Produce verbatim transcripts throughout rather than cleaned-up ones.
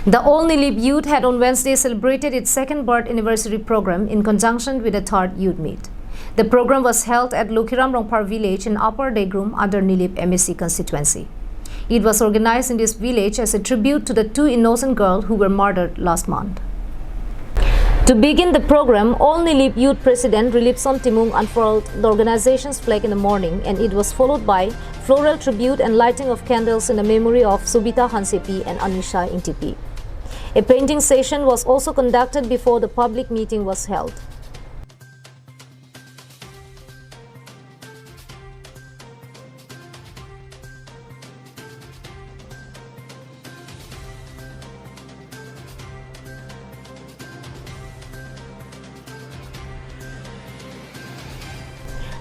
The All Nilip Youth had on Wednesday celebrated its second birth anniversary program in conjunction with the third youth meet. The program was held at Lokhiram Rongphar village in Upper Degrung under Nilip M A C constituency. It was organized in this village as a tribute to the two innocent girls who were murdered last month. To begin the program, All Nilip Youth President Rilipson Timung unfurled the organization's flag in the morning, and it was followed by floral tribute and lighting of candles in the memory of Subita Hansepi and Anisha Ingtipi. A painting session was also conducted before the public meeting was held.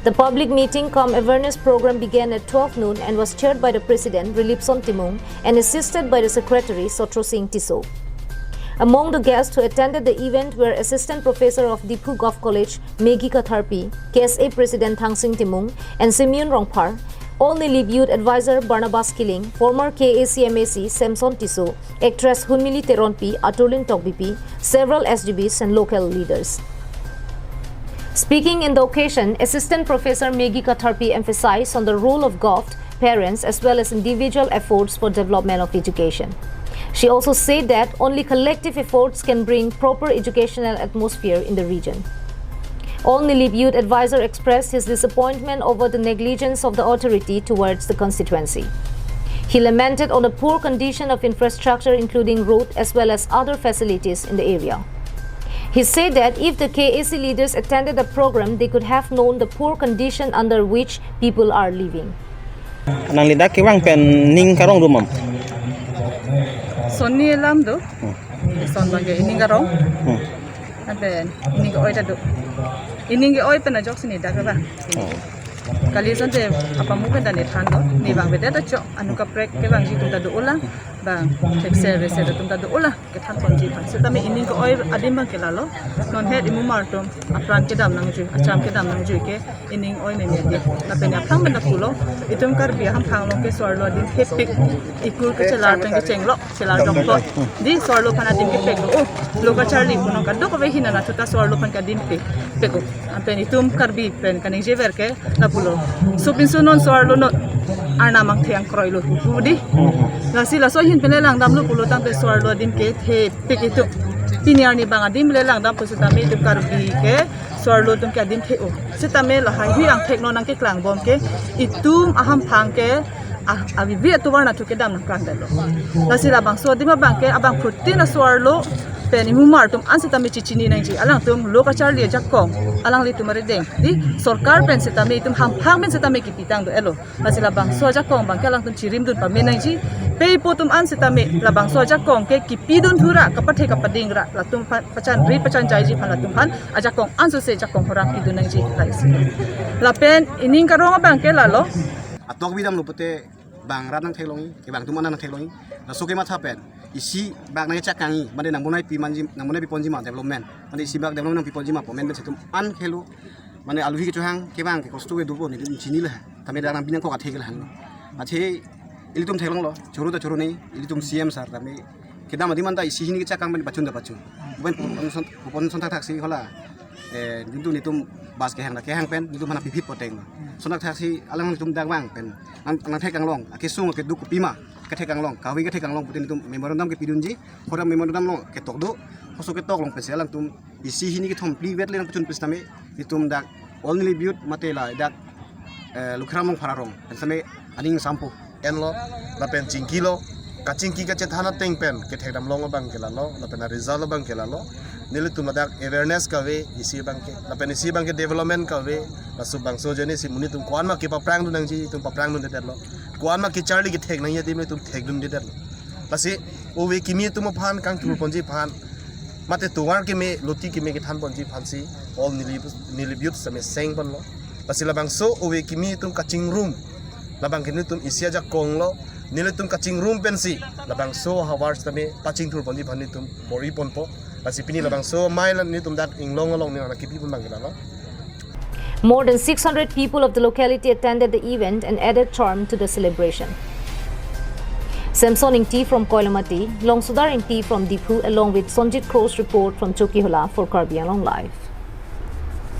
The public meeting cum awareness program began at twelve noon and was chaired by the President, Rilipson Timung, and assisted by the Secretary, Sotro Singh Tisso. Among the guests who attended the event were Assistant Professor of Diphu Govt College, Maggie Katharpi, K S A President Thangsing Timung, and Simeon Rongphar, All Nilip Youth Advisor Barnabas Killing, former K A C M A C Samson Tisso, actress Hunmili Teronpi, Aturlin Tokbipi, several S G Bs and local leaders. Speaking in the occasion, Assistant Professor Maggie Katharpi emphasized on the role of govt, parents, as well as individual efforts for development of education. She also said that only collective efforts can bring proper educational atmosphere in the region. All Nilip Youth Advisor expressed his disappointment over the negligence of the authority towards the constituency. He lamented on the poor condition of infrastructure, including road as well as other facilities in the area. He said that if the K A C leaders attended the program, they could have known the poor condition under which people are living. Nangli dak kevang pen ning karong do mam? Sonni alam do. Hmm. Son bangke ining karong. Hmm. Anpen ining ke-oi ta do. Ining ke-oi pen ajoksi ne dak ba. Hmm. Kali sonte apamu pen ta ne than do. Ne bang bete ta chok anu kaprek kevangji atum ta do-olang. Bang thekser reser atum ta do-olang. Kethan ponji aphan. Setame ining ke-oi adim bangke lalo. Non het imumar atum apran kedam nangji, acham kedam nangji ke ining oi meme adim. Lapen aphrang pen ta pulo, itum Karbi ahamphang along ke so-arlo adim thepik, ikur kechelar pen kechenglo, chelar joklo. Di so-arlo aphan adim kepek do. Oh, lo kacharli pu nong kadokave hin anatthu ta so-arlo aphan ke adim pe, pek o. Anpen itum Karbi pen kaningjever ke lapulo. Supinso non so-arlo non arnam angthe angkroilo pu di. Lasi laso ahin pen le langdamlo pulo tangte so-arlo adim ke thepik itum. Pini arni bang adim le langdam pu setame itum Karbi ke so-arlo atum ke adim the-o. Setame lahai hui angthek non nangkeklang bom ke itum ahamphang ke ah, avivi atovar anatthu kedam nangklang detlo. Lasi labangso adim abang ke abangphutin aso-arlo pen imumar atum an setame chechini nangji. Alangtum lo kacharli ajakong alanglitum arideng. Di sorkar pen setame itum hamphang pen setame kipitang do-etlo. Lasi labangso ajakong abang ke alangtum chirimdun pame nangji. Pei po atum an setame labangso ajakong ke kipidun thura, kapathe kapading ra, latum phan, pachan ri pachan jaiji aphan latum aphan ajakong ansose ajakong horang pidun nangji. Laisi. Lapen ining karong abang ke lalo. Atok bidamlo pute bang rat nangtheklongji, kevang atum an nangtheklongji. Laso kematha pen isi bak nangchak kangji, mane nangbonai pi manji, nangbonai piponji ma development. Mane isi bak development nangpiponji ma pu amen pen si itum an khelo. Mane alohi kechohang kevang ke kosto ke dopo nelitum chinilo. Tame dak nangpi nangkok athe ke lahenlo. Athe ilitum theklonglo, choro ta choro ne, ilitum C M sir tame kedam adim anta isi hini kechak kang pen pachun ta pachun. Pen pupon son, pupon son thakthak si hola. Eh, nelitum nelitum bus kehang ta kehang pen, nelitum aphan piphit poteng. Son thakthak si alanglitum dak vang pen. Nang, nangthek kanglong, akesung akeduk kopima, kethek kanglong, kawi kethek kanglong pute nelitum memorandum kepidunji, hoda memorandum along ketok do, hoso ketok along pensi alangtum isi hini kethom phli vet le nangpachun pen setame, nelitum dak All Nilip Youth mate la dak, eh, Lokhiram Rongphar arong pen setame aning sampo. Enlo, lapen chingkilo, kachingki kachethan ateng pen kethekdam long abang ke lalo, lapen a-result abang ke lalo. Nelitum ladak awareness kave isi abang ke, lapen isi abang ke development kave, laso bangso ajoine si monit atum ko-an ma kepaprangdun nangji, itum paprangdundedetlo. Ko-an ma kecharli kethek nangji adim itum thekdundedetlo. Lasi ove kimi atum aphan kangthur ponji aphan, mate tovar keme, loti keme kethan ponji aphan si All Nilip, Nilip Youth setame seng ponlo. Lasi labangso ove kimi atum kachingrum, labang ke nelitum isi ajakong lo, nelitum kachingrum pensi labangso ahavar setame pachingthur ponji aphan nelitum bor-i ponpo. Lasi pini labangso amei la nelitum dak Inglong along neli nangkipi pon abang ke lalo. More than six hundred people of the locality attended the event and added charm to the celebration. Samson Ingti from Koilamati, Longsodar Ingti from Diphu, along with Sonjit Kro's report from Chokihola for Karbi Anglong Live.